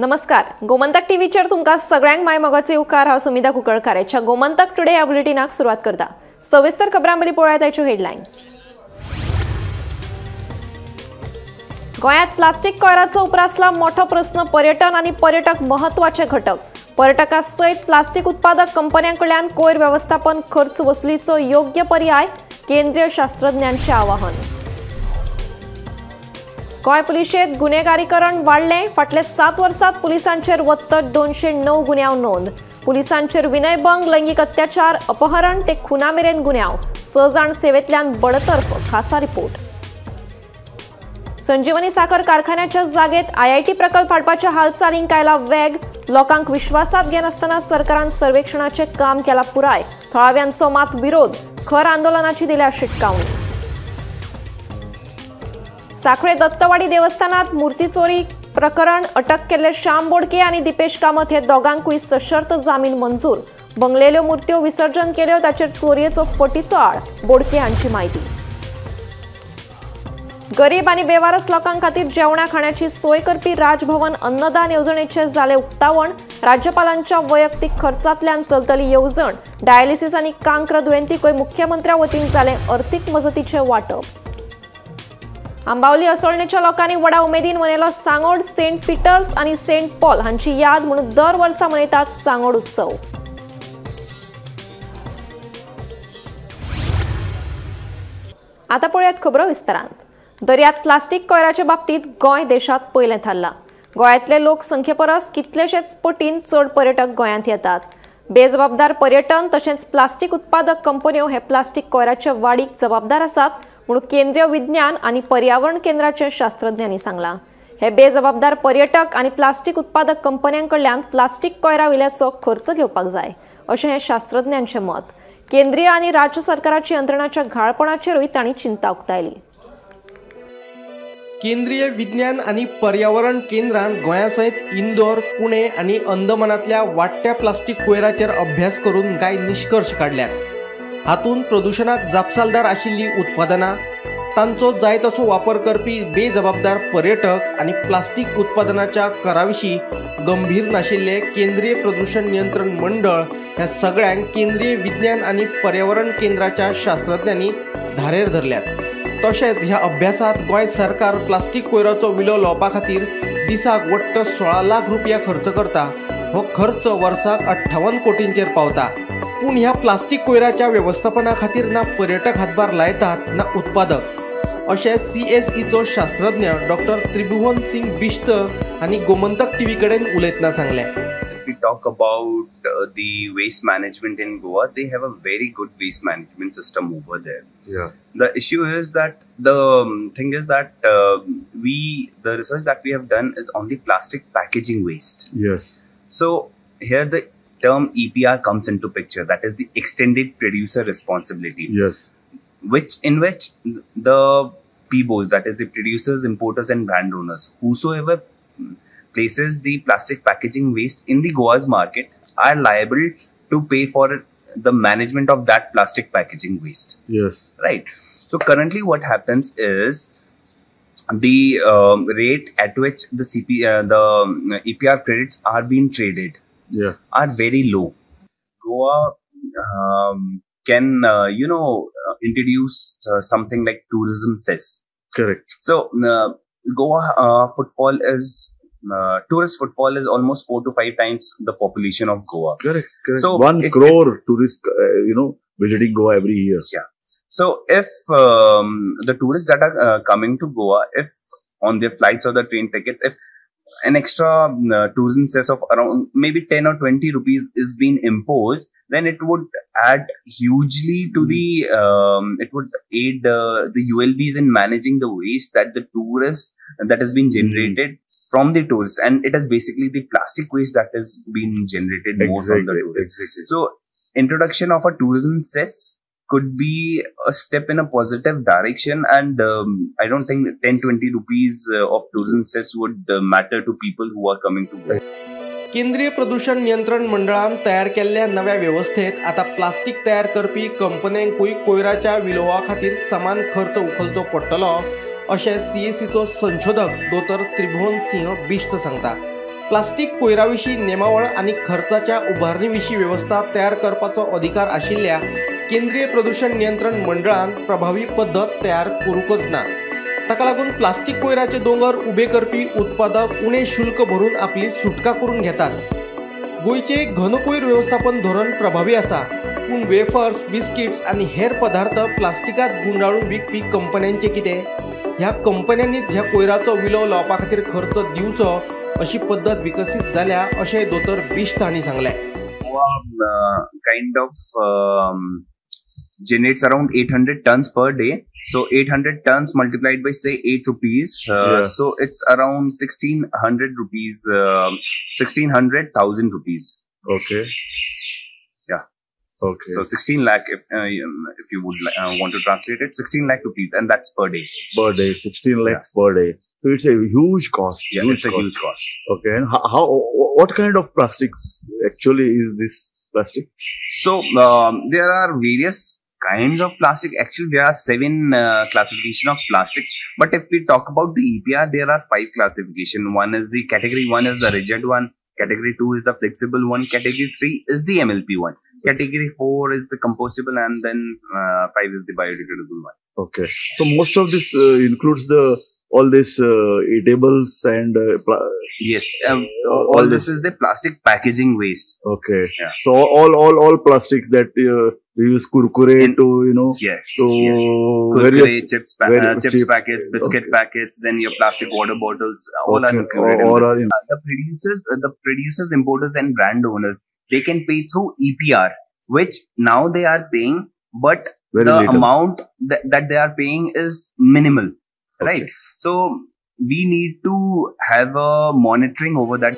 नमस्कार, गोमंतक टीव्हीचेर तुमकां सगळ्यांक my मोगाचे उपकार. हांव सुमिता कुंकळकार ह्या गोमंतक टुडे ह्या बुलेटिनाक सुरवात करता. सविस्तर खबरां पयलीं पळोवया ताच्यो हेडलायन्स. गोंयांत प्लास्टीक कोयराचो उप्रासला मोठो प्रस्न. पर्यटन आनी पर्यटक महत्वाचे घटक. पर्यटकां सयत प्लास्टीक उत्पादक कंपन्यां कडल्यान कोयर वेवस्थापन खर्च वसुलीचो योग्य पर्याय, केंद्रीय शास्त्रज्ञांचें आवाहन. गोंय पुलिशेंत गुन्हेगारीकरण वाडलें. फाटल्या 7 वर्सांत पुलिसांचेर वत्तर 209 गुन्यांव नोंद. पुलिसांचेर विनयभंग, लैंगीक अत्याचार, अपहरण ते खुना मेरेन गुन्यांव. 6 जाण सेवेंतल्यान बडतर्फ. खासा रिपोर्ट. संजीवनी साखर कारखान्याच्या जागेत आयआयटी प्रकल्प हाडपाच्या हालचालींक आयला वेग. लोकांक विश्वासात घेनासतना सरकारान सर्वेक्षणाचें काम केलां पुराय. थळाव्यांचो मात विरोध. खर आंदोलनाची दिल्या शिटकावणी. साखळे दत्तवाडी देवस्थानात मूर्ती चोरी प्रकरण अटक केल्ले श्याम बोडके आनी दीपेश कामत हे दोगांकूय सशर्त जामीन मंजूर. बंगलेल्यो मूर्त्यो विसर्जन केल्यो ताचेर चोरयेचो फटीचो आळ. बोडके हांची म्हायती. गरीब आनी बेवारस लोकां खातीर जेवणा खाण्याची सोय करपी राजभवन अन्नदान येवजणेचें जालें उक्तावण. राज्यपालांच्या वैयक्तीक खर्चांतल्यान चलतली येवजण. डायलिसीस आनी कांक्र दुयेंतीकूय मुख्यमंत्र्या वतीन जालें अर्थीक मजतीचें वांटप. आंबावली असोळणेच्या लोकांनी व्हडा उमेदीन मनयलो सांगोड. सेंट पिटर्स आनी सेंट पॉल हांची याद म्हणून दर वर्सा मनयतात सांगोड उत्सव. आतां पळयात खबरो विस्तारान. दर्यांत प्लास्टीक कोयराचे बाबतींत गोंय देशांत पयलें थारलां. गोंयांतले लोकसंख्ये परस कितलेशेच पटीन चड पर्यटक गोंयांत येतात. बेजबाबदार पर्यटन तशेंच प्लास्टीक उत्पादक कंपन्यो हे प्लास्टीक कोयराचे वाडीक जबाबदार आसात म्हणून केंद्रीय विज्ञान आनी पर्यावरण केंद्राचे शास्त्रज्ञांनी सांगलां. हे बेजबाबदार पर्यटक आनी प्लास्टीक उत्पादक कंपन्यां कडल्यान प्लास्टीक कोयरा विल्याचो खर्च घेवपाक जाय अशें हे शास्त्रज्ञांचें मत. केंद्रीय आनी राज्य सरकाराची यंत्रणाच्या घाळपणाचेरूय तांणी चिंता उक्तायली. केंद्रीय विज्ञान आनी पर्यावरण केंद्रान गोंया सयत इंदोर, पुणे आनी अंदमानांतल्या वाडट्या प्लास्टीक कोयराचेर अभ्यास करून कांय निश्कर्श काडल्यात. हातूंत प्रदुशणाक जापसालदार आशिल्लीं उत्पादनां, तांचो जाय तसो वापर करपी बेजबाबदार पर्यटक आनी प्लास्टीक उत्पादनाच्या कराविशीं गंभीर नाशिल्ले केंद्रीय प्रदूशण नियंत्रण मंडळ ह्या सगळ्यांक केंद्रीय विज्ञान आनी पर्यावरण केंद्राच्या शास्त्रज्ञांनी धारेर धरल्यात. तशेंच ह्या अभ्यासात गोंय सरकार प्लास्टीक कोयराचो विलो लावपा खातीर दिसाक वट्ट 16 लाख रुपया खर्च करता. हो खर्च वर्साक 58 कोटींचेर पावता. पूण ह्या प्लास्टीक कोयराच्या वेवस्थापना खातीर ना पर्यटक हातभार लायतात ना उत्पादक, अशें सीएसईचो शास्त्रज्ञ डॉक्टर त्रिभुवन सिंग बिश्त आनी गोमंतक टीव्ही कडेन उलयतना सांगलें. If we talk about the waste management in Goa, they have a very good waste management system over there. Yeah. The issue is that the thing is that the research that we have done is on the plastic packaging waste. Yes. So here the term EPR comes into picture, that is the extended producer responsibility. Yes. Which in which the PBOs, that is the producers, importers and brand owners, whosoever places the plastic packaging waste in the Goa's market are liable to pay for the management of that plastic packaging waste. Yes. Right. So currently what happens is the rate at which the the EPR credits are being traded, yeah, are very low. Goa can introduce something like tourism cess. Correct. So Goa footfall is tourist footfall is almost 4 to 5 times the population of Goa. Correct. Correct. So 1 crore tourists, visiting Goa every year. Yeah. So if the tourists that are coming to Goa, if on their flights or the train tickets, if an extra tourism cess of around maybe 10 or 20 rupees is being imposed, then it would add hugely to the, it would aid the ULBs in managing the waste that the tourist that has been generated from the tourists. And it is basically the plastic waste that is being generated more from the tourists. Exactly. So introduction of a tourism cess could be a step in a positive direction, and I don't think 10-20 rupees of tourism cess would matter to people who are coming to Goa. केंद्रीय प्रदूषण नियंत्रण मंडळान तयार केल्ल्या नव्या वेवस्थेत आतां plastic तयार करपी कंपन्यांकूय कोयराच्या विलोवा खातीर समान खर्च उखलचो पडटलो अशें सीएसईचो संशोधक दोतोर त्रिभुवन सिंह बिश्त सांगता. प्लास्टीक कोयरा विशीं नेमावळ आनी खर्चाच्या उबारणी विशीं वेवस्था तयार करपाचो अधिकार आशिल्ल्या केंद्रीय प्रदूषण नियंत्रण मंडळान प्रभावी पद्दत तयार करूंकच ना. ताका लागून प्लास्टीक कोयराचे दोंगर उबे करपी उत्पादक उणें शुल्क भरून आपली सुटका करून घेतात. गोंयचे घनकोयर व्यवस्थापन धोरण प्रभावी आसा, पूण वेफर्स, बिस्किट्स आनी हेर पदार्थ प्लास्टिकात गुंडाळून विकपी कंपन्यांचे कितें? ह्या कंपन्यांनीच ह्या कोयराचो विलो लावपा खातीर खर्च दिवचो अशी पद्दत विकसीत जाल्या अशें दोतोर बिश्त हांणी सांगलें. Kind of generates around 800 tons per day. So 800 tons multiplied by say 8 rupees. So it's around 1600 rupees, 1600,000 rupees. Okay. Yeah. Okay. So 16 lakh, if you would want to translate it, 16 lakh rupees, and that's per day. Per day, 16 lakhs per day. So it's a huge cost. Yeah, it's a huge cost. Okay. And how, what kind of plastics actually is this plastic? So there are various kinds of plastic. Actually, there are 7 classification of plastic. But if we talk about the EPR, there are 5 classification. One is the category 1 is the rigid one. Category 2 is the flexible one. Category 3 is the MLP one. Category 4 is the compostable, and then 5 is the biodegradable one. Okay. So most of this includes the all this edibles and yes, all this is the plastic packaging waste. Okay. Yeah. So all plastics that we use Kurkure to, you know, yes, to yes. Kurkure, various, chips, chips packets, biscuit packets, then your plastic water bottles, all are included. All are in. The producers, importers, and brand owners, they can pay through EPR, which now they are paying, but very the little amount that they are paying is minimal. Okay. Right. So we need to have a monitoring over that.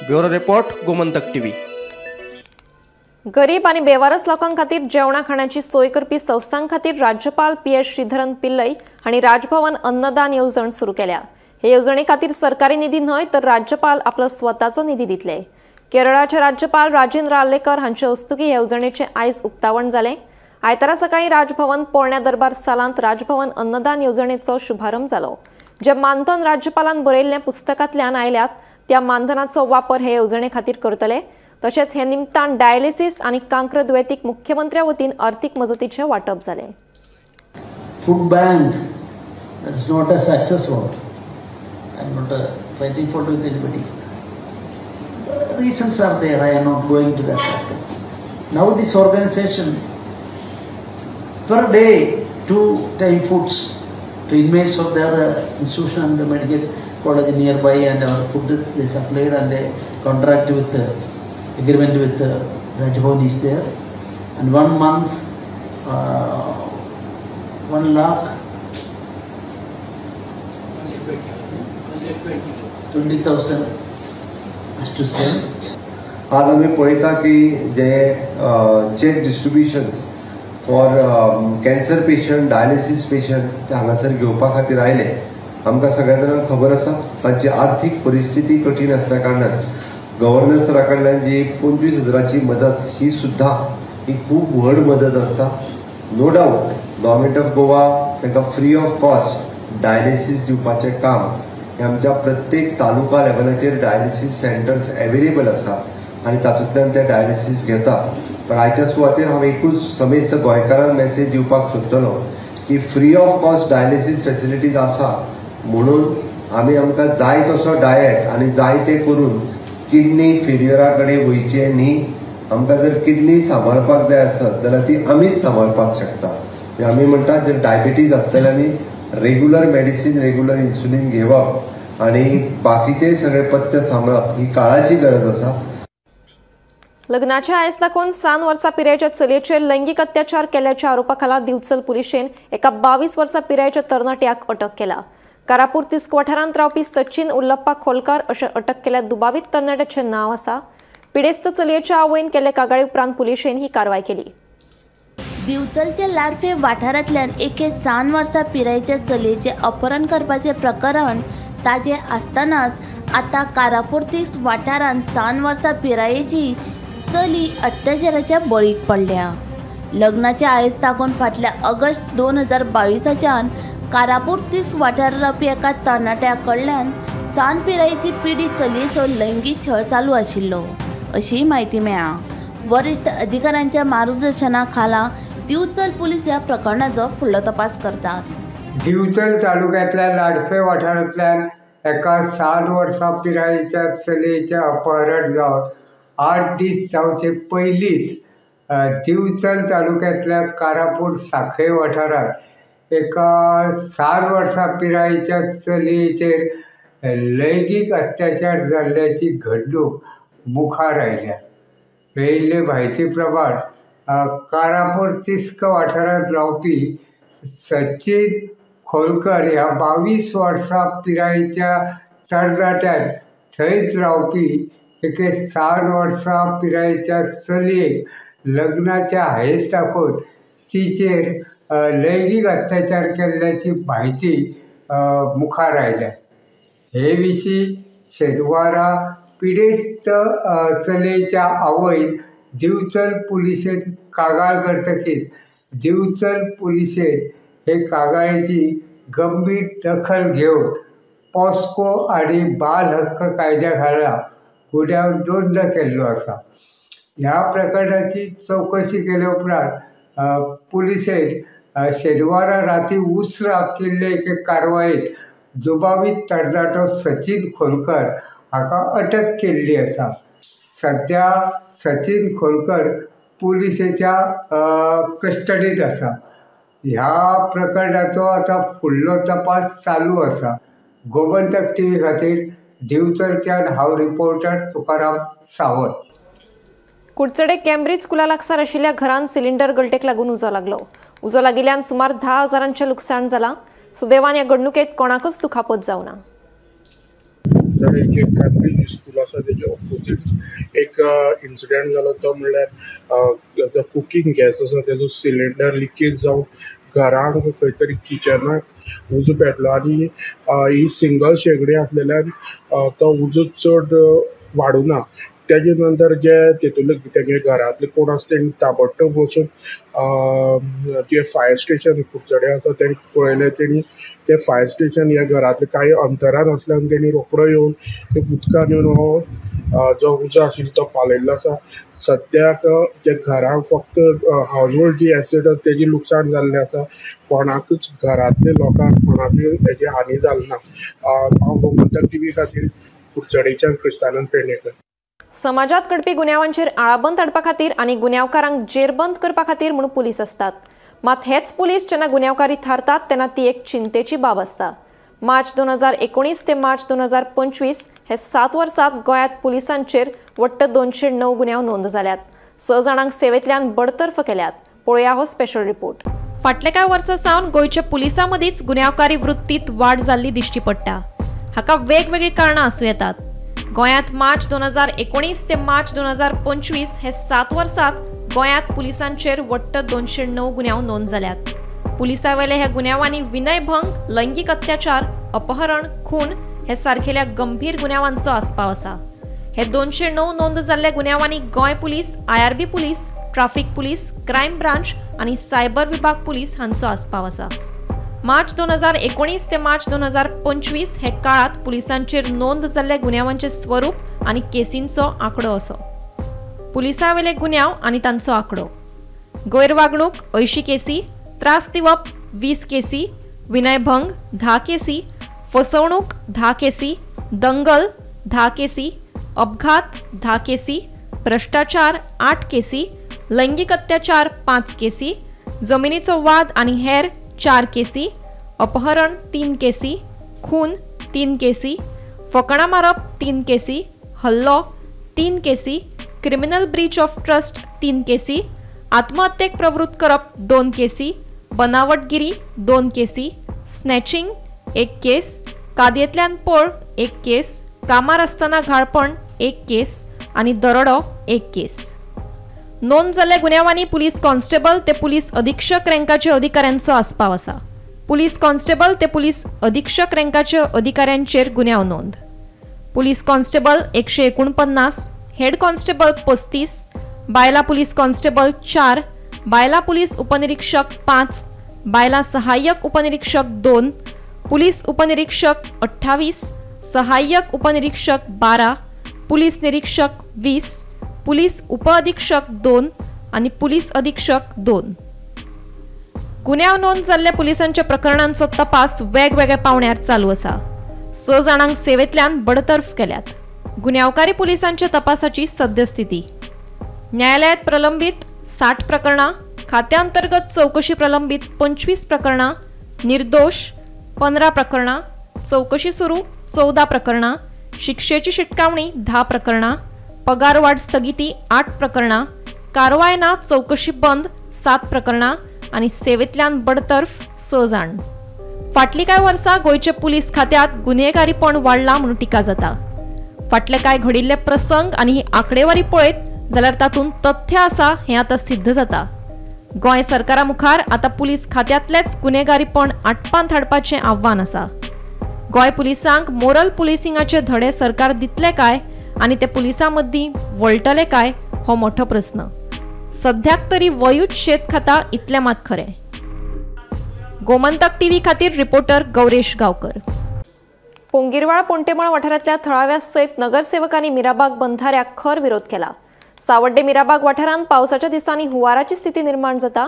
Bureau Report, Gomantak TV. गरीब आणि बेवारस लोकां खातीर जेवणा खाण्याची सोय करपी संस्थां खातीर राज्यपाल पी.एस. श्रीधरन पिल्लई हांणी राजभवन अन्नदान येवजण सुरू केल्या. हे येवजणे खातीर सरकारी निधी न्हय तर राज्यपाल आपलो स्वताचो निधी दितले. केरळाचे राज्यपाल राजेंद्र आर्लेकर हांचे हस्तुकीं येवजणेचें आयज उक्तावण जालें. आयतारा सकाळी राजभवन पोरण्या दरबार सालांत राजभवन अन्नदान येवजणेचो शुभारंभ जालो. जे मानधन राज्यपालान बरयल्लें पुस्तकांतल्यान आयल्यात त्या मानधनाचो वापर हे येवजणे खातीर करतले. तशेंच हे निमतान डायलिसिस आनी कांक्र दुयेंतीक मुख्यमंत्र्या वतीन आर्थीक मजतीचें वांटप जालें. Food bank is not a success word. I am not fighting for with anybody. Reasons are there. I am not going to that aspect. Now this organization per day 2 time foods to inmates of their institution and the medical college nearby, and our food they supplied, and a contract with agreement with Raj Bhavan is there, and 1 month 1,20,000 has to send. आज आमी पळयता की जे cheque distribution for cancer patient, dialysis patient ते हांगासर घेवपा खातीर आयले. आमकां सगळ्या जाणांक खबर आसा तांची आर्थीक परिस्थिती कठीण आसल्या कारणान गव्हर्नर सरा कडल्यान जी 25,000ची मदत ही सुद्धा ही खूब व्हड मदत आसता. No doubt government of Goa तांकां फ्री ऑफ कॉस्ट डायलिसीस दिवपाचें काम हें आमच्या प्रत्येक तालुका लेवलाचेर डायलिसीस सेंटर्स एवेलेबल आसा आनी तातूंतल्यान ते डायलिसीस घेता. पण आयच्या सुवातेर हांव एकूच समेस्त गोंयकारांक मॅसेज दिवपाक सोदतलो की free of cost dialysis facilities आसा म्हणून आमी आमकां जाय तसो डायट आनी जाय ते करून किडनी फेल्युअरा कडेन वयचें न्ही. आमकां जर किडनी सांबाळपाक जाय आसत जाल्यार ती आमीच सांबाळपाक शकता. आमी म्हणटा जर डायबिटीज आसतल्यांनी रेगुलर मेडिसीन, रेगुलर इन्सुलीन घेवप आनी बाकीचे सगळे पथ्य सांबाळप ही काळाची गरज आसा. लग्नाच्या आयस दाखोवन 7 वर्सां पिरायेच्या चलयेचेर लैंगिक अत्याचार केल्याच्या आरोपाखाला दिवचल पुलिशेन एका 22 वर्सां पिरायेच्या तरणाट्याक अटक केला. कारापूर तिस्क वाठारांत रावपी सचिन उल्लप्पा खोलकार अशें अटक केल्या दुबावीत तरणाट्याचें नांव आसा. पिडेस्त चलयेच्या आवयन केल्ले कागाळी उपरांत पुलिशेन ही कारवाय केली. दिवचलच्या लाडफे वाठारांतल्यान एके 7 वर्सां पिरायेच्या चलयेचें अपहरण करपाचें प्रकरण ताजें आसतनाच आतां कारापूर तिस्क वाठारांत 7 वर्सां पिरायेची चली अत्याचाराच्या बळीक पडल्या. लग्नाचे आयज दाखोवन फाटल्या ऑगस्ट 2022च्यान कारापूर तिस्क वाठारांत रावपी एका तरणाट्या कडल्यान सान पिरायेची पिडीत चलयेचो लैंगीक छळ चालू आशिल्लो अशी म्हायती मेळ्ळा. वरिष्ठ अधिकाऱ्यांच्या मार्गदर्शना खाला दिवचल पुलीस ह्या प्रकरणाचो फुडलो तपास करतात. दिवचल तालुक्यांतल्या लाडफे वाठारांतल्यान एका 7 वर्सां पिरायेच्या चलयेचें अपहरण जावन 8 दीस जावचे पयलींच दिवचल तालुक्यांतल्या कारापूर साखळे वाठारांत एका 7 वर्सां पिरायेच्या चलयेचेर लैंगीक अत्याचार जाल्ल्याची घडणूक मुखार आयल्या. मेळिल्ले म्हायती प्रमाण कारापूर तिस्क वाठारांत रावपी सचिन खोलकर ह्या 22 वर्सां पिरायेच्या तरणाट्यान थंयच रावपी एके 7 वर्सां पिरायेच्या चलयेक लग्नाच्या हायस दाखोवन तिचेर लैंगीक अत्याचार केल्ल्याची म्हायती मुखार आयल्या. हे विशीं शेनवारा पिडेस्त चलयेच्या आवयन दिवचल पुलिशेंत कागाळ करतकीच दिवचल पुलिशेन हे कागाळीची गंभीर दखल घेवन पॉस्को आनी बाल हक्क कायद्या खाला गुन्यांव नोंद केल्लो आसा. ह्या प्रकरणाची चवकशी केले उपरांत पुलिशेन शेनवारा राती उसरां केल्ले एके कारवायेंत दुबावीत तरणाटो सचिन खोलकर हाका अटक केल्ली आसा. सद्या सचिन खोलकर पुलिसेच्या कस्टडींत आसा. ह्या प्रकरणाचो आतां फुडलो तपास चालू आसा. गोमंतक टीव्ही खातीर दिवचलच्यान हांव रिपोर्टर तुकाराम सावंत. कुडचडे कॅम्ब्रिज स्कुला लागसार आशिल्ल्या घरान सिलिंडर गळटेक लागून उजो लागलो. उजो लागिल्ल्यान सुमार 10 हजारांचें लुकसाण जालां. सुदैवान ह्या घडणुकेत कोणाकूच दुखापत जावना. कॅम्ब्रिज स्कूल आसा तेजे ऑपोजीट एक इन्सिडंट जालो तो म्हणल्यार कुकींग गॅस आसा तेजो सिलिंडर लिकेज जावन घरांक खंय तरी किचनाक उजो पेटलो आनी ही सिंगल शेगडी आसलेल्यान तो उजो चड वाडुना. तेजे नंतर जे तेतूंतले तेगे घरांतले कोण आसा तेणी ताबडतोब वचून जे फायर स्टेशन कुडचडे आसा तेंकां पळयलें. तेणी ते फायर स्टेशन ह्या घरांतले कांय अंतरान आसल्यान तेणी रोखडो येवन ते उदकान येवन हो जो उजो आशिल्लो तो पालयल्लो आसा. सद्याक जे घरांक फक्त हावज होल्ड जी एसेट आसा तेजी लुकसाण जाल्लें आसा. कोणाकूच घरांतले लोकांक कोणाकूय तेजी हानी जाली ना. हांव गोमंतक टीव्ही खातीर कुडचडेच्यान क्रिस्तानंद पेडणेकर. समाजात घडपी गुन्यांवांचेर आळाबंद हाडपा खातीर आनी गुन्यांवकारांक जेरबंद करपा खातीर म्हूण पुलीस आसतात. मात हेच पुलीस जेन्ना गुन्यांवकारी थारतात तेन्ना ती एक चिंतेची बाब आसता. मार्च 2019 ते मार्च 2025 हे 7 वर्सांत गोंयांत पुलिसांचेर वट्ट 209 गुन्यांव नोंद जाल्यात. 6 जाणांक सेवेंतल्यान बडतर्फ केल्यात. पळोवया हो स्पेशल रिपोर्ट. फाटल्या कांय वर्सां सावन गोंयच्या पुलिसां मदींच गुन्यांवकारी वृत्तींत वाड जाल्ली दिश्टी पडटा. हाका वेगवेगळीं कारणां आसूं येतात. गोंयांत मार्च 2019 ते मार्च 2025 हे 7 वर्सांत गोंयांत पुलिसांचेर वट्ट 209 गुन्यांव नोंद जाल्यात. पुलिसांवेल्या ह्या गुन्यांवांनी विनयभंग, लैंगीक अत्याचार, अपहरण, खून हे सारकेल्या गंभीर गुन्यांवांचो आस्पाव आसा. हे 209 नोंद जाल्ल्या गुन्यांवांनी Goa police, IRB police, traffic police, crime branch आनी सायबर विभाग पुलीस हांचो आस्पाव आसा. मार्च 2019 ते मार्च 2025 हे काळात पुलिसांचेर नोंद जाल्ल्या गुन्यांवांचें स्वरूप आनी केसींचो आंकडो असो. पुलिसांवेले गुन्यांव आनी तांचो आंकडो: गैरवागणूक 80 केसी, त्रास दिवप 20 केसी, विनयभंग 10 केसी, फसवणूक 10 केसी, दंगल 10 केसी, अपघात 10 केसी, भ्रष्टाचार 8 केसी, लैंगीक अत्याचार 5 केसी, जमिनीचो वाद आनी हेर 4 केसी, अपहरण 3 केसी, खून 3 केसी, फकाणां मारप 3 केसी, हल्लो 3 केसी, क्रिमिनल ब्रीच ऑफ ट्रस्ट 3 केसी, आत्महत्येक प्रवृत्त करप 2 केसी, बनावटगिरी 2 केसी, स्नॅचिंग 1 केस, कादयेंतल्यान पळ 1 केस, कामार आसतना घाळपण 1 केस आनी दरोडो 1 केस. नोंद जाल्ल्या गुन्यांवांनी पुलीस कॉन्स्टेबल ते पुलीस अधीक्षक रँकाचे अधिकाऱ्यांचो आस्पाव आसा. पुलीस कॉन्स्टेबल ते पुलीस अधीक्षक रँकाचे अधिकाऱ्यांचेर गुन्यांव नोंद. पुलीस कॉन्स्टेबल 149, हेड कॉन्स्टेबल 35, बायला पुलीस कॉन्स्टेबल 4, बायला पुलीस उपनिरीक्षक 5, बायला सहाय्यक उपनिरीक्षक 2, पुलीस उपनिरीक्षक 28, सहाय्यक उपनिरीक्षक 12, पुलीस निरीक्षक 20, पुलीस उपअधीक्षक 2 आनी पुलीस अधीक्षक 2. गुन्यांव नोंद जाल्ल्या पुलिसांच्या प्रकरणांचो तपास वेगवेगळ्या पावंड्यार चालू आसा. 6 जाणांक सेवेंतल्यान बडतर्फ केल्यात. गुन्यांवकारी पुलिसांच्या तपासाची सद्यस्थिती. न्यायालयात प्रलंबित 60 प्रकरणां, खात्यांतर्गत चौकशी प्रलंबित 25 प्रकरणां, निर्दोष 15 प्रकरणां, चौकशी सुरू 14 प्रकरणां, शिक्षेची शिटकावणी 10 प्रकरणां, पगारवाढ स्थगिती 8 प्रकरणां, कारवाय ना चौकशी बंद 7 प्रकरणां आनी सेवेंतल्यान बडतर्फ 6 जाण. फाटलीं कांय वर्सां गोंयचे पुलीस खात्यांत गुन्हेगारीपण वाडलां म्हणून टिका जाता. फाटले कांय घडिल्ले प्रसंग आनी ही आंकडेवारी पळयत जाल्यार तातूंत तथ्य आसा हें आतां सिद्ध जाता. गोंय सरकारा मुखार आतां पुलीस खात्यांतलेच गुन्हेगारीपण आटपांत हाडपाचें आव्हान आसा. गोंय पुलिसांक मोरल पुलिसिंगाचे धडे सरकार दितले काय आनी ते पुलिसां मदीं वळटले काय हो मोठो प्रस्न. सद्याक तरी वयूच शेत खाता इतलें मात खरें. गोमंतक टीव्ही खातीर रिपोर्टर गौरेश गांवकर. पोंगीरवाळ पोंटेमळ वाठारांतल्या थळाव्या सयत नगरसेवकांनी मिराबाग बंधाऱ्याक खर विरोध केला. सावड्डे मिराबाग वाठारांत पावसाच्या दिसांनी हुंवाराची स्थिती निर्माण जाता.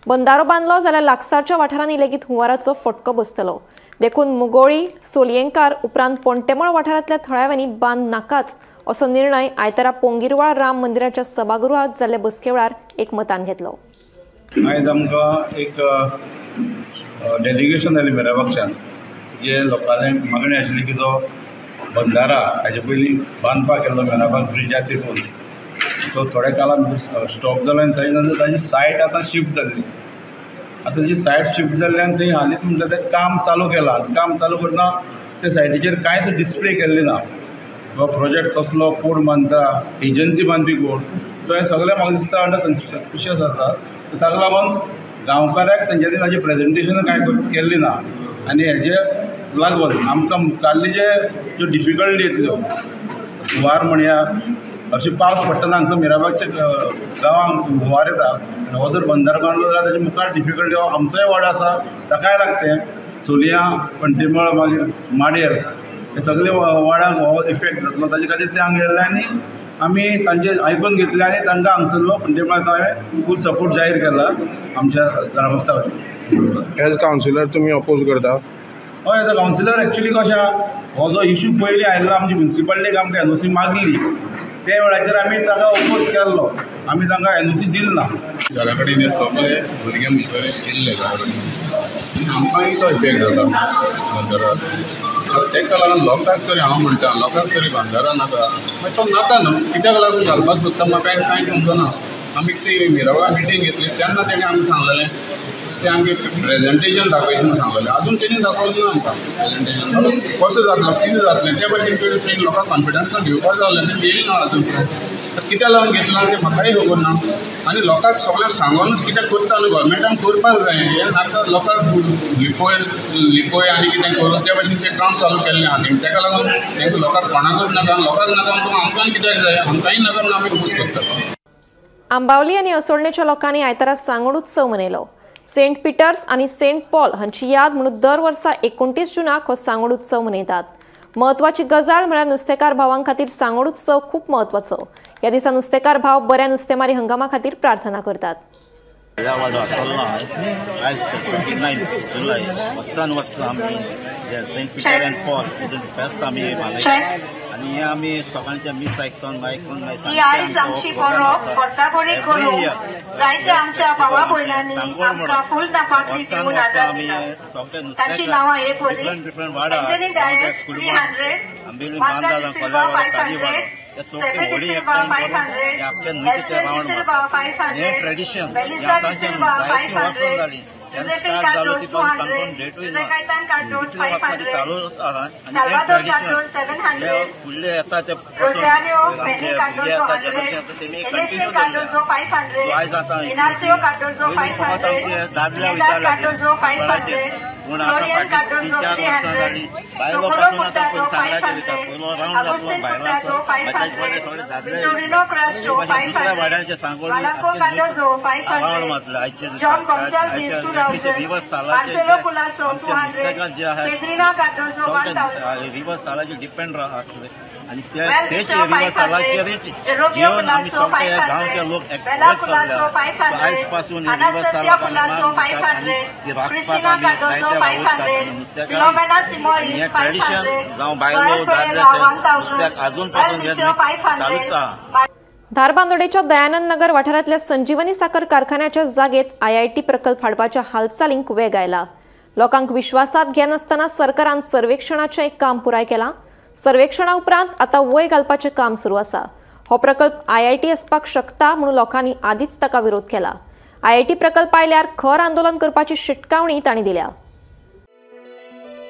बंधारो बांदलो जाल्यार लागसारच्या वाठारांनी लेगीत हुंवाराचो फटको बसतलो. देखून मुगोळी सोलयेंकार उपरांत पोंटेमळ वाठारांतल्या थळाव्यांनी बांद नाकाच असो निर्णय आयतारा पोंगीरवाळ राम मंदिराच्या सभागृहात जाल्ले बसके वेळार एकमतान घेतलो. आयज आमकां एक डेलिगेशन आयलें मिराबागच्यान, जे लोकांले मागणी आशिल्ली की जो बंधारा हाजे पयलीं बांदपाक केल्लो मिराबाग ब्रिजार तितून तो थोड्या काळान स्टॉप जालो आनी ताजे नंतर ताजी सायट आतां शिफ्ट जाल्ली. आतां जी सायट शिफ्ट जाल्ल्यान थंय हालींच म्हणटा तें काम चालू केलां. काम चालू करतना ते सायटीचेर कांयच डिस्प्ले केल्ली ना. बाबा प्रोजेक्ट कसलो, कोण बांदता, एजन्सी बांदपी कोण, तो हें सगळें म्हाका दिसता अंडर सस्पिशियस आसा. ताका लागून गांवकाऱ्याक तेंच्यांनी ताजें प्रेजेंटेशन कांय केल्लें ना आनी हेजे लागून आमकां मुखारले जे ज्यो डिफिकल्टी येतल्यो, हुंवार म्हणया, हरशीं पावस पडटना हांगसर मिराबागच्या गांवांक हुंवार येता आनी हो जर बंधारो बांदलो जाल्यार ताजे मुखार डिफिकल्टी आमचोय वाडो आसा ताकाय लागतें. सोलयां, पंटेमळ, मागीर माडयेर हे सगळे वाड्यांक हो इफेक्ट जातलो. ताजे खातीर ते हांगा गेल्ले आनी आमी तांचे आयकून घेतले आनी तांकां हांगसरलो पंटेमळाचो हांवें फूल सपोर्ट जाहीर केला आमच्या ग्रामस्था वतीन. एज कावन्सिलर तुमी अपोज करता? हय, एज अ कावन्सिलर एक्चुली कशें आहा, हो जो इशू पयलीं आयिल्लो आमची म्युनिसिपालिटीक आमकां एनओसी मागली ते वेळाचेर आमी ताका अपोज केल्लो, आमी तांकां एनओसी दिली ना. घरा कडेन हे सगळे भुरगे भितर येयल्ले घरा कडेन आनी आमकांय तो इफेक्ट जाता बंधारार. ताका लागून लोकांक तरी हांव म्हणटा, लोकांक तरी बंधारा नाका, मागीर तो नाका न्हू, कित्याक लागून घालपाक सोदता म्हाका कांय समजना. आमी ती मिराबाग मिटींग घेतली तेन्ना तेणें आमकां सांगलेलें, तें आमचें प्रेजेंटेशन दाखयता म्हणून सांगलेलें, अजून तेणी दाखोवलें ना आमकां प्रेजेंटेशन. कसो जातलो, कितें जातलें ते भाशेन तेणी लोकांक कॉन्फिडन्सान घेवपाक जालें, तें घेयलें ना अजून पर्यंत. कित्याक लागून घेतलां तें म्हाकाय खबर ना. आनी लोकांक सगळ्यांक सांगोनूच कित्याक करता न्हू, गव्हर्मेंटान करपाक जाय हें नाका लोकांक लिपय लिपय आनी कितें करून ते भाशेन तें काम चालू केल्लें आहा. ताका लागून तांकां लोकांक कोणाकूच नाका, लोकांक नाका म्हणून आमकां कित्याक जाय, आमकांय नाका म्हणून आमी अपोज करता. आंबावली आनी असोळणेच्या लोकांनी आयतारा सांगोड उत्सव मनयलो. सेंट पिटर्स आनी सेंट पॉल हांची याद म्हणून दर वर्सा 29 जूनाक हो सांगोड उत्सव मनयतात. म्हत्वाची गजाल म्हळ्यार नुस्तेकार भावां खातीर सांगोड उत्सव खूब म्हत्वाचो. ह्या दिसा नुस्तेकार भाव बऱ्या नुस्तेमारी हंगामा खातीर प्रार्थना करतात. ह्या वाडो आसलो आयज 29 जुलय वर्सान वर्स आमी सेंट पिटर अँड पॉल फेस्त आमी मनयतात आनी हे आमी सकाळच्या मीस आयकून आयकून वर्सान वर्सा आमी सगळे नुस्त्याक डिफरंट डिफरंट वाडा आंबेली बांदाल कोल्यावाडो काजीवाडो हे सगळे होळी एकठांय करून हे आख्खे न्हंयचे ते रावंड मारतात. हें ट्रेडिशन हें आतांचें जायतीं वर्सां जालीं तेन्ना स्टार्ट जालो ती काणकोण डेटूय ना, कितले वर्सां ती चालूच आसा आनी हें ट्रेडिशन हे फुडले येता ते पासून आमचे भुरगे येता जनरेशन येता तेमी कंटिन्यू दवरले. आयज आतां पयलीं फकत आमचे दादले वयताले वेळाचेर, पूण आतां फाटीं 3-4 वर्सां जालीं बायलो पासून आतां पयलीं सांगडाचे वयता, पयलो रावंड जातलो बायलांचो, ताचे फाटले सगळे दादले दुसऱ्या वाड्याचे सांगोळी रावंड मारतले. आयचे दिसा रिवर्स सालाचे आमचे नुस्तेकार जे आहात सगळे रिवर्स सालाचे डिपेंड आसले आनी तेच रिवर्स सालाचेरच घेवन आमी सगळे ह्या गांवचे लोक एकठांय चल्ले. आयज पासून हे रिवर्स सालाक आमी माग दितात आनी ती राखपाक आमी जायते वावुरतात आनी नुस्तेकार हें ट्रेडिशन जावं बायलो दादले नुस्त्याक आजून पासून हें चालूच आहा. धारबांदोडेच्या दयानंद नगर वाठारांतल्या संजीवनी साखर कारखान्याच्या जागेत आयआयटी प्रकल्प हाडपाच्या हालचालींक वेग आयला. लोकांक विश्वासात घेनासतना सरकारान सर्वेक्षणाचें एक काम पुराय केलां. सर्वेक्षणा उपरांत आतां वय घालपाचें काम सुरू आसा. हो प्रकल्प आयआयटी आसपाक शकता म्हणून लोकांनी आदींच ताका विरोध केला. आयआयटी प्रकल्प आयल्यार खर आंदोलन करपाची शिटकावणी तांणी दिल्या.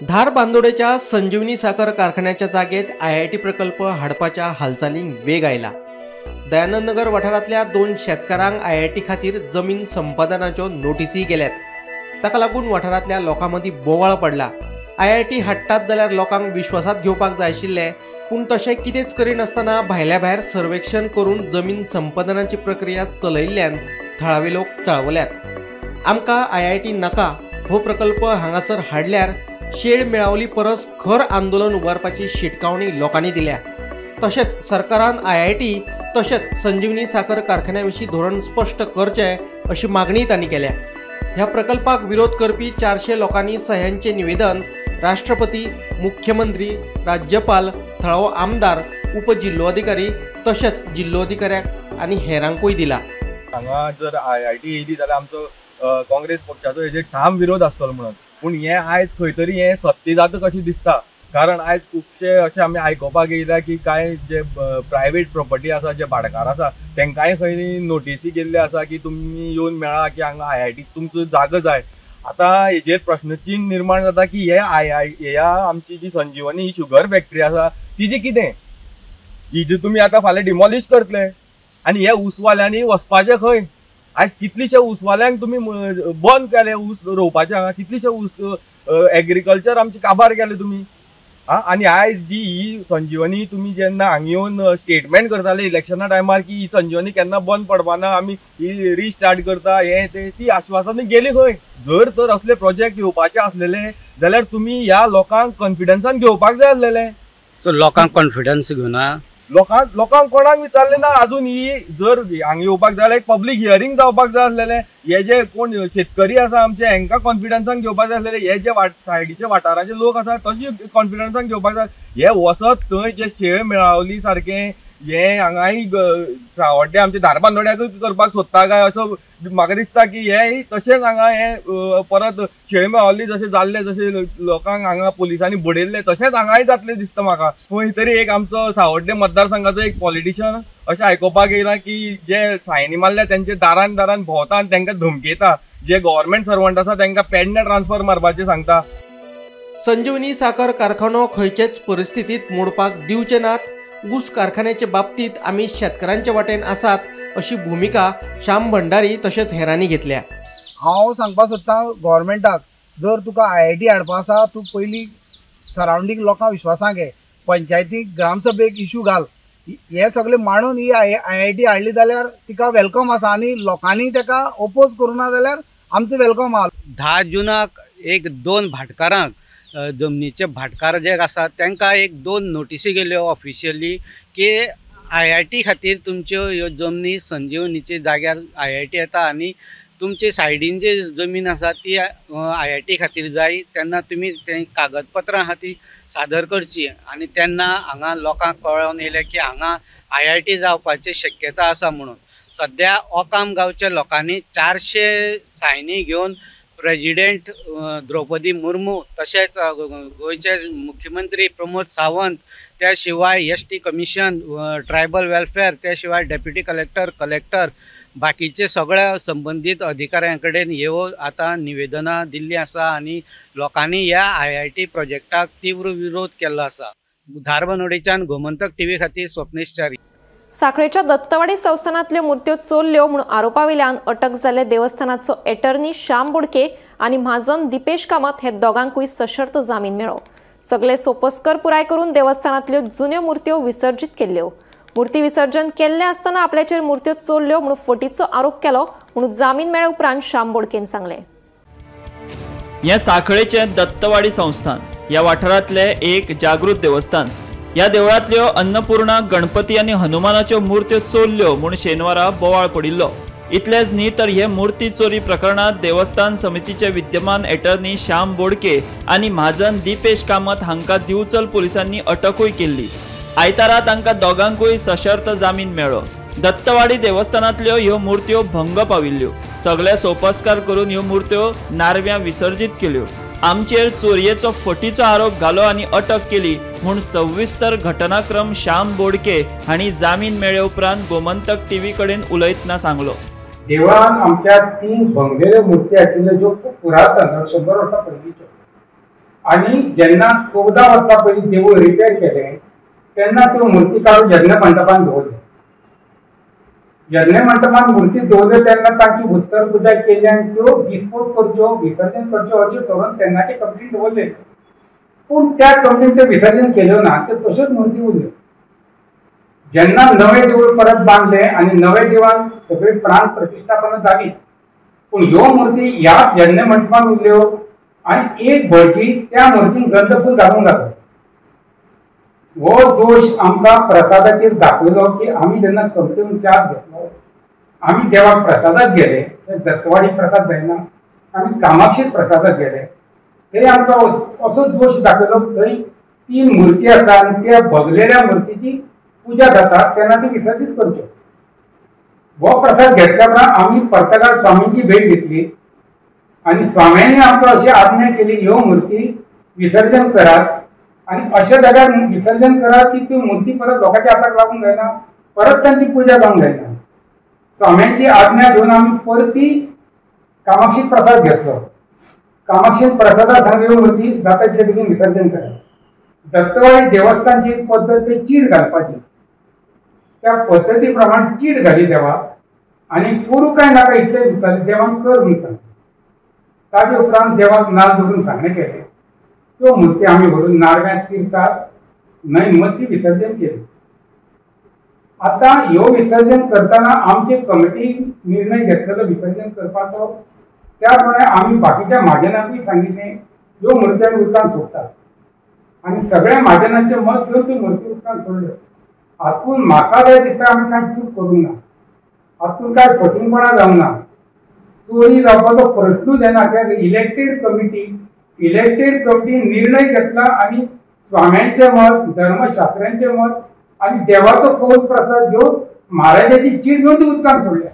धारबांदोडेच्या संजीवनी साखर कारखान्याच्या जागेत आयआयटी प्रकल्प हाडपाच्या हालचालींक वेग आयला. दयानंद नगर वाठारांतल्या 2 शेतकारांक आयआयटी खातीर जमीन संपादनाच्यो नोटीसी गेल्यात. ताका लागून वाठारांतल्या लोकां मदीं बोवाळ पडला. आयआयटी हाडटात जाल्यार लोकांक विश्वासात घेवपाक जाय आशिल्लें, पूण तशें कितेंच करिनासतना भायल्या भायर सर्वेक्षण करून जमीन संपादनाची प्रक्रिया चलयिल्ल्यान थळावे लोक चाळवल्यात. आमकां आयआयटी नाका हो प्रकल्प हांगासर हाडल्यार शेळ मेळावली परस खर आंदोलन उबारपाची शिटकावणी लोकांनी दिल्या. तशेंच सरकारान आयआयटी तशेंच संजीवनी साखर कारखान्या विशीं धोरण स्पश्ट करचें अशी मागणी तांणी केल्या. ह्या प्रकल्पाक विरोध करपी 400 लोकांनी सह्यांचें निवेदन राष्ट्रपती, मुख्यमंत्री, राज्यपाल, थळावो आमदार, उपजिल्लोधिकारी तशेंच जिल्लोधिकाऱ्याक आनी हेरांकूय दिला. हांगा जर आयआयटी येयली जाल्यार आमचो काँग्रेस पक्षाचो हेजेर ठाम विरोध आसतलो म्हणून, पूण हें आयज खंय तरी हें सत्य जाता कशें दिसता. कारण आयज खुबशे अशें आमी आयकुपाक येयला की कांय जे प्रायवेट प्रॉपर्टी आसा, जे भाटकार आसा तांकांय खंय नोटीसी गेल्ले आसा की तुमी येवन मेळा की हांगा आयआयटी तुमचो जागो जाय. आतां हेजेर प्रश्नचिन्न निर्माण जाता की हे ह्या आमची जी संजीवनी ही शुगर फॅक्टरी आसा तिजी कितें, ही जी तुमी आतां फाल्यां डिमॉलिश करतले आनी हे ऊसवाल्यांनी वचपाचें खंय? आयज कितलीशे ऊसवाल्यांक तुमी बंद केले ऊस रोवपाचें, हांगा कितलीशे ऊस एग्रीकल्चर आमचें काबार केलें तुमी. आनी आयज जी ही संजीवनी तुमी जेन्ना हांगा येवन स्टेटमेंट करताले इलेक्शना टायमार की ही संजीवनी केन्ना बंद पडपाना, आमी ही रिस्टार्ट करता, हें तें, ती आश्वासनां गेली खंय? जर तर असले प्रोजेक्ट येवपाचे आसलेले जाल्यार तुमी ह्या लोकांक कॉन्फिडन्सान घेवपाक जाय आसलेले. सो लोकांक कॉन्फिडन्स घेवना, लोकांक कोणाक विचारलें ना अजून. ही जर हांगा येवपाक जाय जाल्यार एक पब्लीक हियरींग जावपाक जाय आसलेलें. हे जे कोण शेतकरी आसा आमचे हेंकां कॉन्फिडन्सान घेवपाक जाय आसलेले, हे जे सायडीचे वाठाराचे लोक आसा तशे कॉन्फिडन्सान घेवपाक जाय. हे वसत थंय जे शेळ मेळावली सारकें हे हांगाय सावड्डे आमचे धारबांदोड्याकूय करपाक सोदता काय असो म्हाका दिसता की हे तशेंच हांगा हे परत शेळ मेळावली जशें जाल्लें, जशें लोकांक हांगा पुलिसांनी बडयल्लें तशेंच हांगाय जातलें दिसता म्हाका. खंय तरी एक आमचो सावड्डे मतदारसंघाचो एक पॉलिटिशन अशें आयकुपाक येयलां की जे सायनी मारल्या तेंचे दारान दारान भोंवता आनी तांकां धमकयता, जे गव्हर्मेंट सर्वंट आसा तांकां पेडणे ट्रान्सफर मारपाचें सांगता. संजीवनी साखर कारखानो खंयचेच परिस्थितींत मोडपाक दिवचे नात. ऊस कारखान्याचे बाबतीत आमी शेतकारांचे वाटेन आसात अशी भूमिका श्याम भंडारी तशेंच हेरांनी घेतल्या. हांव सांगपाक सोदतां गव्हर्मेंटाक, जर तुका आयआयटी हाडपा आसा तूं पयलीं सरावंडींग लोकांक विश्वासाक घे, पंचायतीक ग्रामसभेक इशू घाल, हे सगळे मांडून ही आयआयटी हाडली जाल्यार तिका welcome आसा आनी लोकांनी ताका ओपोज करूं ना जाल्यार आमचो welcome आहा. 10 जुनाक 1-2 भाटकारांक, जमनीचे भाटकार जे आसात तांकां 1-2 नोटिसी गेल्यो ऑफिशियली की आयआयटी खातीर तुमच्यो ह्यो जमनी संजीवनीचे जाग्यार आयआयटी येता आनी तुमचे सायडीन जे जमीन आसा ती आयआयटी खातीर जाय, तेन्ना तुमी ते कागदपत्रां आहा ती सादर करची. आनी तेन्ना हांगा लोकांक कळोवन येयलें की हांगा आयआयटी जावपाची शक्यता आसा म्हणून. सद्या ओकाम गांवच्या लोकांनी 400 सायनी घेवन प्रेजिडेंट द्रौपदी मुर्मू तशेंच गोंयचे मुख्यमंत्री प्रमोद सावंत, त्या शिवाय ST commission, tribal welfare, त्या शिवाय डेप्युटी कलेक्टर, कलेक्टर, बाकीचे सगळ्या संबंदीत अधिकाऱ्यां कडेन ह्यो आतां निवेदनां दिल्लीं आसा आनी लोकांनी ह्या आयआयटी प्रोजेक्टाक तीव्र विरोध केल्लो आसा. धारबांदोडेच्यान गोमंतक टीव्ही खातीर स्वप्नेश च्यारी. साखळेच्या दत्तवाडी संस्थानांतल्यो मूर्त्यो चोरल्यो म्हूण आरोपावेल्यान अटक जाल्ले देवस्थानाचो एटर्नी श्याम बोडके आनी म्हाजन दीपेश कामत हे दोगांकूय सशर्त जामीन मेळ्ळो। सगळे सोपस्कर पुराय करून देवस्थानांतल्यो जुन्यो मूर्त्यो विसर्जीत केल्ल्यो। मूर्ती विसर्जन केल्ले आसतना आपल्याचेर मूर्त्यो चोरल्यो म्हूण फटीचो आरोप केलो म्हूण जामीन मेळ्ळे उपरांत श्याम बोडकेन सांगलें। हे साखळेचे दत्तवाडी संस्थान ह्या वाठारांतले एक जागृत देवस्थान। ह्या देवळांतल्यो अन्नपूर्णा, गणपती आनी हनुमानाच्यो मूर्त्यो चोरल्यो म्हूण शेनवारा बोवाळ पडिल्लो। इतलेंच न्ही तर हे मूर्ती चोरी प्रकरणांत देवस्थान समितीचे विद्यमान एटर्नी श्याम बोडके आनी म्हाजन दीपेश कामत हांकां दिवचल पुलिसांनी अटकूय केल्ली। आयतारा तांकां दोगांकूय सशर्त जामीन मेळ्ळो। दत्तवाडी देवस्थानांतल्यो ह्यो मूर्त्यो भंग पाविल्ल्यो। सगळे सोपस्कार करून ह्यो मूर्त्यो नारव्यां विसर्जीत केल्यो। आमचेर चोरयेचो फटीचो आरोप घालो आनी अटक केली म्हूण सविस्तर घटनाक्रम श्याम बोडके हांणी जामीन मेळ्ळे उपरांत गोमंतक टीव्ही कडेन उलयतना सांगलो। देवळान आमच्या 3 भंगलेल्यो मूर्ती आशिल्ल्यो ज्यो खूब पुरातन 100 वर्सां पयलींच्यो आनी जेन्ना 14 वर्सां पयलीं देवूळ रिपेर केलें तेन्ना त्यो मूर्ती काडून यज्ञ मंडपान दवरल्यो। यज्ञ मंडपान मूर्ती दवरल्यो तेन्ना तांची उत्तर पुजा केली आनी त्यो डिस्पोज करच्यो, विसर्जन करच्यो अशें ठरोवन तेन्नाचे कमिटीन दवरले। पूण त्या कमिटीन ते विसर्जन केल्यो ना, त्यो तश्योच मूर्ती उरल्यो। जेन्ना नवें देवूळ परत बांदलें आनी नवे देवान सगळी प्राण प्रतिश्ठापना जाली, पूण ह्यो मूर्ती ह्या यज्ञ मंडपान उरल्यो आनी एक भटजी त्या मूर्तीक गंधफूल घालूंक लागलो। हो दोश आमकां प्रसादाचेर दाखयलो की आमी जेन्ना कमिटीन चार्ज घेतलो, आमी देवाक प्रसादाक गेले, दत्तवाडी प्रसाद जायना, आमी कामाक्षी प्रसादाक गेले, थंय आमकां असो दोश दाखयलो थंय 3 मूर्ती आसा आनी त्या भगलेल्या मूर्तीची पुजा जाता तेन्ना ती विसर्जीत करच्यो। हो प्रसाद घेतल्या उपरांत आमी पर्तगाळ स्वामींची भेट घेतली आनी स्वाम्यांनी आमकां अशी आज्ञा केली, ह्यो मूर्ती विसर्जन करात आनी अशा जाग्यार विसर्जन करात की ती मूर्ती परत लोकांच्या हाताक लागूंक जायना, परत तांची पुजा जावंक जायना। स्वाम्यांची आज्ञा घेवन आमी परती कामाक्षी प्रसाद घेतलो। कामाक्षी प्रसादा सांग ह्यो मूर्ती जाता तितले बेगीन विसर्जन करात। दत्तवाडी देवस्थानची एक पद्दत ते चीर घालपाची, त्या पद्दती प्रमाण चीर घाली देवाक आनी करूं काय नाका इतलें दिसतालें, देवाक कर म्हूण सांगलें। ताजे उपरांत देवाक नाल दवरून सांगणें केलें। त्यो मूर्ती आमी व्हरून नारव्यांत तीर्थात न्हंय मदीं विसर्जन केली। आतां ह्यो विसर्जन करतना आमचे कमिटी निर्णय घेतलेलो विसर्जन करपाचो, त्या प्रमाणे आमी बाकीच्या म्हाजनांकूय सांगिल्लें ह्यो मूर्ती आमी उदकांत सोडटात आनी सगळ्या म्हाजनांचें मत घेवन त्यो मूर्ती उदकांत सोडल्यो। हातूंत म्हाका जाय दिसता आमी कांय चूक करूंक ना, हातूंत कांय फटींगपणां जावंक ना, चोरी जावपाचो प्रश्नूच येना। कित्याक इलेक्टेड कमिटी निर्णय घेतला आनी स्वाम्यांचें मत, धर्मशास्त्र्यांचें मत आनी देवाचो कौल प्रसाद घेवन महाराजाची चीट घेवन ती उदकांत सोडल्या।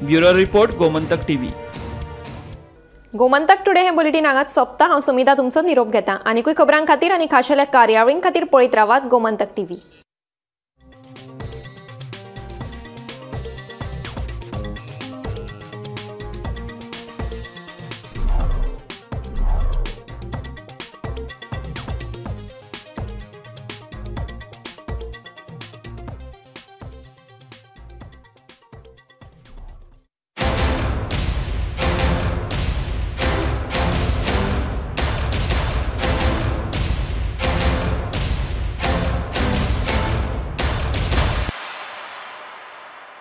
Bureau report, Gomantak TV. Gomantak today हे बुलेटीन हांगाच सोंपता। हांव समिता तुमचो निरोप घेता। आनीकूय खबरां खातीर आनी खाशेल्या कार्यावळीं खातीर पळयत रावात गोमंतक टीव्ही।